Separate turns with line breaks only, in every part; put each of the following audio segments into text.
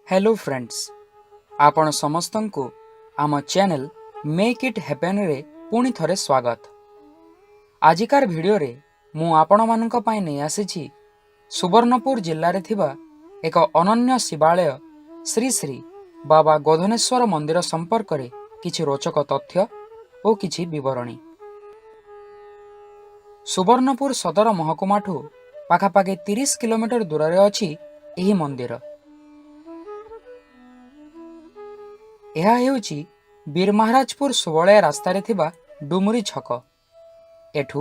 Hello friends, ଆପଣ ସମସ୍ତଙ୍କୁ ଆମ ଚ୍ୟାନେଲ୍ ମେକ୍ ଇଟ୍ ହ୍ୟାପେନ୍ରେ ପୁଣି ଥରେ ସ୍ୱାଗତ। ଆଜିକାର ଭିଡ଼ିଓରେ ମୁଁ ଆପଣମାନଙ୍କ ପାଇଁ ନେଇ ଆସିଛି ସୁବର୍ଣ୍ଣପୁର ଜିଲ୍ଲାରେ ଥିବା ଏକ ଅନନ୍ୟ ଶିବାଳୟ ଶ୍ରୀ ଶ୍ରୀ ବାବା ଗୋଧନେଶ୍ୱର ମନ୍ଦିର ସମ୍ପର୍କରେ କିଛି ରୋଚକ ତଥ୍ୟ ଓ କିଛି ବିବରଣୀ। ସୁବର୍ଣ୍ଣପୁର ସଦର ମହକୁମାଠୁ ପାଖାପାଖି 30 କିଲୋମିଟର ଦୂରରେ ଅଛି ଏହି ମନ୍ଦିର। ଏହା ହେଉଛି ବୀରମହାରାଜପୁର ସୁବଳୟା ରାସ୍ତାରେ ଥିବା ଡୁମୁରି ଛକ। ଏଠୁ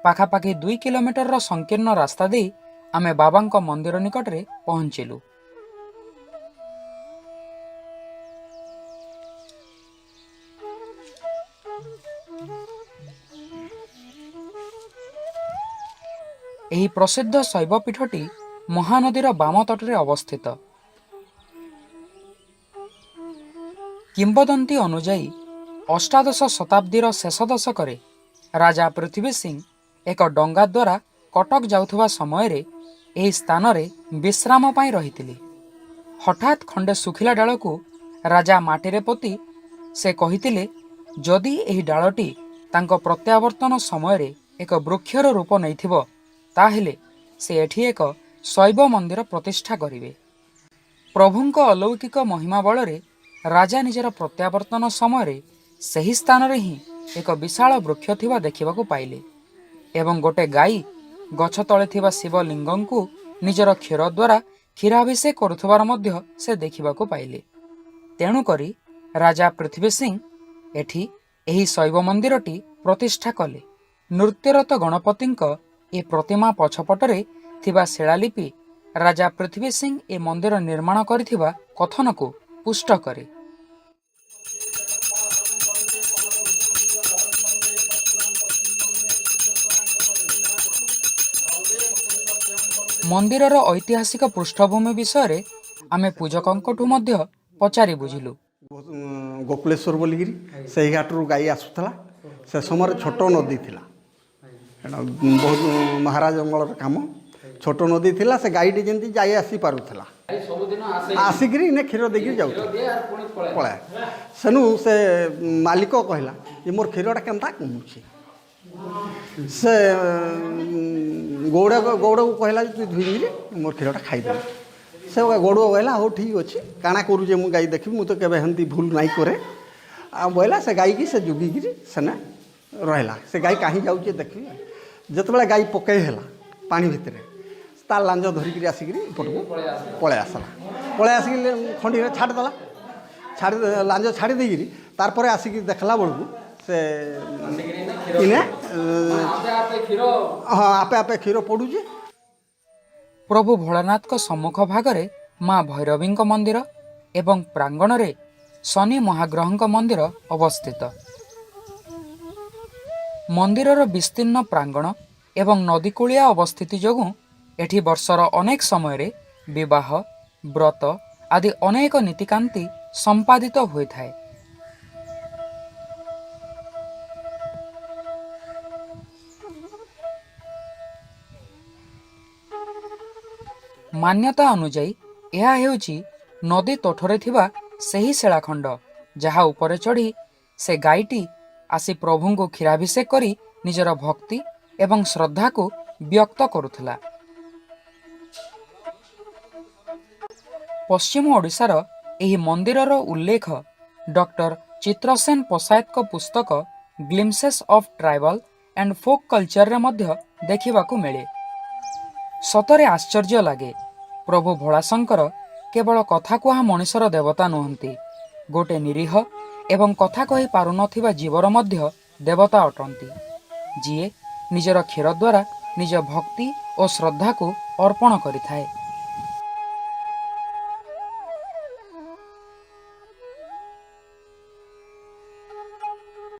ପାଖାପାଖି 2 କିଲୋମିଟରର ସଂକୀର୍ଣ୍ଣ ରାସ୍ତା ଦେଇ ଆମେ ବାବାଙ୍କ ମନ୍ଦିର ନିକଟରେ ପହଞ୍ଚିଲୁ। ଏହି ପ୍ରସିଦ୍ଧ ଶୈବପୀଠଟି ମହାନଦୀର ବାମ ତଟରେ ଅବସ୍ଥିତ। କିମ୍ବଦନ୍ତୀ ଅନୁଯାୟୀ, ଅଷ୍ଟାଦଶ ଶତାବ୍ଦୀର ଶେଷ ଦଶକରେ ରାଜା ପୃଥ୍ୱୀ ସିଂ ଏକ ଡଙ୍ଗା ଦ୍ୱାରା କଟକ ଯାଉଥିବା ସମୟରେ ଏହି ସ୍ଥାନରେ ବିଶ୍ରାମ ପାଇଁ ରହିଥିଲେ। ହଠାତ୍ ଖଣ୍ଡେ ଶୁଖିଲା ଡାଳକୁ ରାଜା ମାଟିରେ ପୋତି ସେ କହିଥିଲେ, ଯଦି ଏହି ଡାଳଟି ତାଙ୍କ ପ୍ରତ୍ୟାବର୍ତ୍ତନ ସମୟରେ ଏକ ବୃକ୍ଷର ରୂପ ନେଇଥିବ, ତାହେଲେ ସେ ଏଠି ଏକ ଶୈବ ମନ୍ଦିର ପ୍ରତିଷ୍ଠା କରିବେ। ପ୍ରଭୁଙ୍କ ଅଲୌକିକ ମହିମା ବଳରେ ରାଜା ନିଜର ପ୍ରତ୍ୟାବର୍ତ୍ତନ ସମୟରେ ସେହି ସ୍ଥାନରେ ହିଁ ଏକ ବିଶାଳ ବୃକ୍ଷ ଥିବା ଦେଖିବାକୁ ପାଇଲେ ଏବଂ ଗୋଟେ ଗାଈ ଗଛ ତଳେ ଥିବା ଶିବଲିଙ୍ଗଙ୍କୁ ନିଜର କ୍ଷୀର ଦ୍ୱାରା କ୍ଷୀରାଭିଷେକ କରୁଥିବାର ମଧ୍ୟ ସେ ଦେଖିବାକୁ ପାଇଲେ। ତେଣୁକରି ରାଜା ପୃଥ୍ୱୀ ସିଂ ଏଠି ଏହି ଶୈବ ମନ୍ଦିରଟି ପ୍ରତିଷ୍ଠା କଲେ। ନୃତ୍ୟରତ ଗଣପତିଙ୍କ ଏ ପ୍ରତିମା ପଛପଟରେ ଥିବା ଶିଳାଲିପି ରାଜା ପୃଥ୍ୱୀ ସିଂ ଏ ମନ୍ଦିର ନିର୍ମାଣ କରିଥିବା କଥନକୁ ପୁଷ୍ଟ କରେ। ମନ୍ଦିରର ଐତିହାସିକ ପୃଷ୍ଠଭୂମି ବିଷୟରେ ଆମେ ପୂଜକଙ୍କଠୁ ମଧ୍ୟ ପଚାରି ବୁଝିଲୁ।
ଗୋକୁଳେଶ୍ୱର ବୋଲିକିରି ସେଇ ଘାଟରୁ ଗାଈ ଆସୁଥିଲା। ସେ ସମୟରେ ଛୋଟ ନଦୀ ଥିଲା। ଏଇଟା ବହୁତ ମହାରାଜ ଅମଳର କାମ। ଛୋଟ ନଦୀ ଥିଲା, ସେ ଗାଈଟି ଯେମିତି ଯାଇ ଆସି ପାରୁଥିଲା, ଆସିକିରି ଇନେ କ୍ଷୀର ଦେଇକିରି ଯାଉଥିଲା, ପଳାଏ। ସେନୁ ସେ ମାଲିକ କହିଲା ଯେ ମୋର କ୍ଷୀରଟା କେନ୍ତା କମୁଛି? ସେ ଗଉଡ଼କୁ କହିଲା ଯେ ତୁଇ ଧୁଇକିରି ମୋର କ୍ଷୀରଟା ଖାଇଦେବୁ। ସେ ଗଉଡ଼ କହିଲା, ହଉ ଠିକ୍ ଅଛି, କାଣା କରୁଛେ ମୁଁ ଗାଈ ଦେଖିବି, ମୁଁ ତ କେବେ ହେନ୍ତି ଭୁଲ ନାଇଁ କରେ। ଆଉ ବୋଇଲା, ସେ ଗାଈକି ସେ ଜୁଗିକିରି ସେନେ ରହିଲା। ସେ ଗାଈ କାହିଁ ଯାଉଛି ଦେଖିବି। ଯେତେବେଳେ ଗାଈ ପକେଇ ହେଲା ପାଣି ଭିତରେ, ତା ଲାଞ୍ଜ ଧରିକିରି ଆସିକିରି ଏପଟକୁ ପଳେଇ ଆସିଲା। ପଳେଇ ଆସିକି ଖଣ୍ଡିରେ ଛାଡ଼ିଦେଲା। ଛାଡ଼ି ଲାଞ୍ଜ ଛାଡ଼ି ଦେଇକିରି ତାରପରେ ଆସିକି ଦେଖିଲା ବେଳକୁ ସେ ଇନେ, ହଁ, ଆପେ ଆପେ କ୍ଷୀର ପଡ଼ୁଛି।
ପ୍ରଭୁ ଭୋଳାନାଥଙ୍କ ସମ୍ମୁଖ ଭାଗରେ ମା ଭୈରବୀଙ୍କ ମନ୍ଦିର ଏବଂ ପ୍ରାଙ୍ଗଣରେ ଶନି ମହାଗ୍ରହଙ୍କ ମନ୍ଦିର ଅବସ୍ଥିତ। ମନ୍ଦିରର ବିସ୍ତୀର୍ଣ୍ଣ ପ୍ରାଙ୍ଗଣ ଏବଂ ନଦୀକୂଳିଆ ଅବସ୍ଥିତି ଯୋଗୁଁ ଏଠି ବର୍ଷର ଅନେକ ସମୟରେ ବିବାହ, ବ୍ରତ ଆଦି ଅନେକ ନୀତିକାନ୍ତି ସମ୍ପାଦିତ ହୋଇଥାଏ। ମାନ୍ୟତା ଅନୁଯାୟୀ, ଏହା ହେଉଛି ନଦୀ ତୋଠରେ ଥିବା ସେହି ଶିଳାଖଣ୍ଡ, ଯାହା ଉପରେ ଚଢ଼ି ସେ ଗାଈଟି ଆସି ପ୍ରଭୁଙ୍କୁ କ୍ଷୀରାଭିଷେକ କରି ନିଜର ଭକ୍ତି ଏବଂ ଶ୍ରଦ୍ଧାକୁ ବ୍ୟକ୍ତ କରୁଥିଲା। ପଶ୍ଚିମ ଓଡ଼ିଶାର ଏହି ମନ୍ଦିରର ଉଲ୍ଲେଖ ଡକ୍ଟର ଚିତ୍ରସେନ ପଶାୟତଙ୍କ ପୁସ୍ତକ "Glimpses of Tribal and Folk କଲଚରରେ ମଧ୍ୟ ଦେଖିବାକୁ ମିଳେ। ସତରେ ଆଶ୍ଚର୍ଯ୍ୟ ଲାଗେ, ପ୍ରଭୁ ଭୋଳାଶଙ୍କର କେବଳ କଥା କୁହା ମଣିଷର ଦେବତା ନୁହନ୍ତି, ଗୋଟେ ନିରୀହ ଏବଂ କଥା କହି ପାରୁନଥିବା ଜୀବର ମଧ୍ୟ ଦେବତା ଅଟନ୍ତି, ଯିଏ ନିଜର କ୍ଷୀର ଦ୍ୱାରା ନିଜ ଭକ୍ତି ଓ ଶ୍ରଦ୍ଧାକୁ ଅର୍ପଣ କରିଥାଏ।